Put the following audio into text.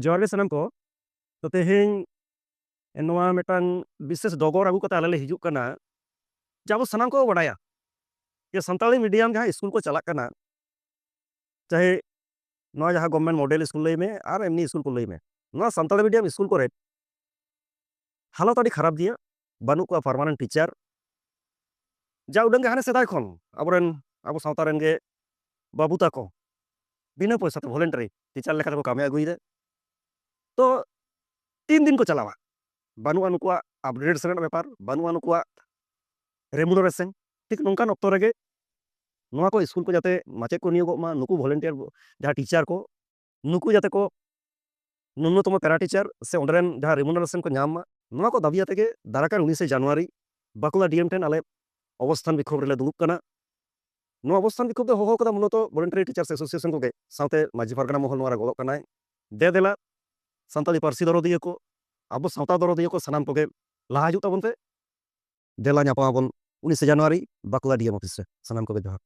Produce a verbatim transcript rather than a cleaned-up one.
ᱡᱚᱦᱟᱨ ᱜᱮ ᱥᱟᱱᱟᱢ ᱠᱚ᱾ ᱛᱚ, ᱛᱮᱦᱮᱧ ᱱᱚᱣᱟ ᱢᱤᱫᱴᱟᱝ ᱵᱤᱥᱮᱥ ᱰᱚᱜᱚᱨ ᱟᱹᱜᱩ ᱠᱟᱛᱮ ᱟᱞᱮ ᱞᱮ ᱦᱤᱡᱩᱜ ᱠᱟᱱᱟ᱾ ᱡᱮ ᱟᱵᱚ ᱥᱟᱱᱟᱢ ᱠᱚ ᱵᱟᱰᱟᱭᱟ ᱡᱮ ᱥᱟᱱᱛᱟᱲᱤ ᱢᱤᱰᱤᱭᱟᱢ ᱡᱟᱦᱟᱸ ᱥᱠᱩᱞ ᱠᱚ ᱪᱟᱞᱟᱜ ᱠᱟᱱᱟ, ᱪᱟᱦᱮ ᱱᱚᱣᱟ ᱡᱟᱦᱟᱸ ᱜᱚᱵᱷᱢᱮᱱᱴ ᱢᱚᱰᱮᱞ ᱥᱠᱩᱞ ᱞᱟᱹᱭ ᱢᱮ ᱟᱨ ᱮᱢᱱᱤ ᱥᱠᱩᱞ ᱠᱚ ᱞᱟᱹᱭ ᱢᱮ, ᱱᱚᱣᱟ ᱥᱟᱱᱛᱟᱲᱤ ᱢᱤᱰᱤᱭᱟᱢ ᱥᱠᱩᱞ ᱠᱚᱨᱮ ᱦᱟᱞᱚᱛ ᱟᱹᱰᱤ ᱠᱷᱟᱨᱟᱯ ᱜᱮᱭᱟ᱾ ᱵᱟᱹᱱᱩᱜ ᱠᱚᱣᱟ ᱯᱟᱨᱢᱟᱱᱮᱱᱴ ᱴᱤᱪᱟᱨ᱾ ᱡᱟ ᱩᱰᱟᱹᱝ ᱜᱮ ᱦᱟᱱᱮ ᱥᱮᱫᱟᱭ ᱠᱷᱚᱱ ᱟᱵᱚᱨᱮᱱ, ᱟᱵᱚ ᱥᱟᱶᱛᱟ ᱨᱮᱱ ᱜᱮ ᱵᱟᱹᱵᱩ ᱛᱟᱠᱚ ᱵᱤᱱᱟᱹ ᱯᱚᱭᱥᱟ ᱛᱮ ᱵᱷᱚᱞᱮᱱᱴᱟᱨᱤ ᱴᱤᱪᱟᱨ ᱞᱮᱠᱟ ᱛᱮᱠᱚ ᱠᱟᱹᱢᱤ ᱟᱹᱜᱩᱭᱮᱫᱟ᱾ ᱛᱚ, ᱛᱤᱱ ᱫᱤᱱ ᱠᱚ ᱪᱟᱞᱟᱣᱟ? ᱵᱟᱹᱱᱩᱜᱼᱟ ᱱᱩᱠᱩᱣᱟᱜ ᱟᱯᱰᱮᱴ ᱨᱮᱱᱟᱜ ᱵᱮᱯᱟᱨ, ᱵᱟᱹᱱᱩᱜᱼᱟ ᱱᱩᱠᱩᱣᱟᱜ ᱨᱮᱢᱩᱱᱟᱨᱮᱥᱚᱱ᱾ ᱴᱷᱤᱠ ᱱᱚᱝᱠᱟᱱ ᱚᱠᱛᱚ ᱨᱮᱜᱮ ᱱᱚᱣᱟ ᱠᱚ ᱥᱠᱩᱞ ᱠᱚ ᱡᱟᱛᱮ ᱢᱟᱪᱮᱫ ᱠᱚ ᱱᱤᱭᱳᱜᱚᱜ ᱢᱟ, ᱱᱩᱠᱩ ᱵᱷᱚᱞᱮᱱᱴᱤᱭᱟᱨ ᱡᱟᱦᱟᱸ ᱴᱤᱪᱟᱨ ᱠᱚ, ᱱᱩᱠᱩ ᱡᱟᱛᱮ ᱠᱚ ᱱᱩᱱᱱᱚᱛᱚᱢᱚ ᱯᱮᱨᱟ ᱴᱤᱪᱟᱨ ᱥᱮ ᱚᱸᱰᱮ ᱨᱮᱱ ᱡᱟᱦᱟᱸ ᱨᱮᱢᱩᱱᱟᱨᱮᱥᱚᱱ ᱠᱚ ᱧᱟᱢ ᱢᱟ, ᱱᱚᱣᱟ ᱠᱚ ᱫᱟᱵᱤ ᱟᱛᱮ ᱜᱮ ᱫᱟᱨᱟᱭ ᱠᱟᱱ ᱩᱱᱤᱥᱮ ᱡᱟᱱᱩᱣᱟᱨᱤ ᱵᱟᱸᱠᱩᱲᱟ ᱰᱤ ᱮᱢ ᱴᱷᱮᱱ ᱟᱞᱮ ᱚᱵᱚᱥᱛᱷᱟᱱ ᱵᱤᱠᱷᱳᱵ ᱨᱮᱞᱮ ᱫᱩᱲᱩᱵ ᱠᱟᱱᱟ᱾ ᱱᱚᱣᱟ ᱚᱵᱚᱥᱛᱷᱟᱱ ᱵᱤᱠᱷᱳᱵ ᱫᱚ ᱦᱚᱦᱚ ᱠᱟᱫᱟ ᱢᱩᱞᱚᱛᱚ ᱵᱷᱚᱞᱮᱱᱴᱟᱨᱤ ᱴᱤᱪᱟᱨᱥ ᱮᱥᱳᱥᱤᱭᱮᱥᱚᱱ ᱠᱚᱜᱮ, ᱥᱟᱶᱛᱮ ᱢᱟᱹᱡᱷᱤ ᱯᱟᱨᱜᱟᱱᱟ ᱢᱚᱦᱚᱞ ᱱᱚᱣᱟ ᱨᱮ ᱜᱚᱲᱚᱜ ᱠᱟᱱᱟᱭ᱾ ᱫᱮ ᱫᱮᱞᱟ ᱥᱟᱱᱛᱟᱲᱤ ᱯᱟᱹᱨᱥᱤ ᱫᱚᱨᱚᱫᱤᱭᱟᱹ ᱠᱚ, ᱟᱵᱚ ᱥᱟᱶᱛᱟ ᱫᱚᱨᱚᱫᱤᱭᱟᱹ ᱠᱚ ᱥᱟᱱᱟᱢ ᱠᱚᱜᱮ ᱞᱟᱦᱟ ᱦᱤᱡᱩᱜ ᱛᱟᱵᱚᱱ ᱯᱮ᱾ ᱫᱮᱞᱟ ᱧᱟᱯᱟᱢ ᱟᱵᱚᱱ ᱩᱱᱤᱥᱮ ᱡᱟᱱᱩᱣᱟᱨᱤ ᱵᱟᱸᱠᱩᱲᱟ ᱰᱤ ᱮᱢ ᱚᱯᱷᱤᱥ ᱨᱮ᱾ ᱥᱟᱱᱟᱢ ᱠᱚᱜᱮ ᱡᱚᱦᱟᱨ᱾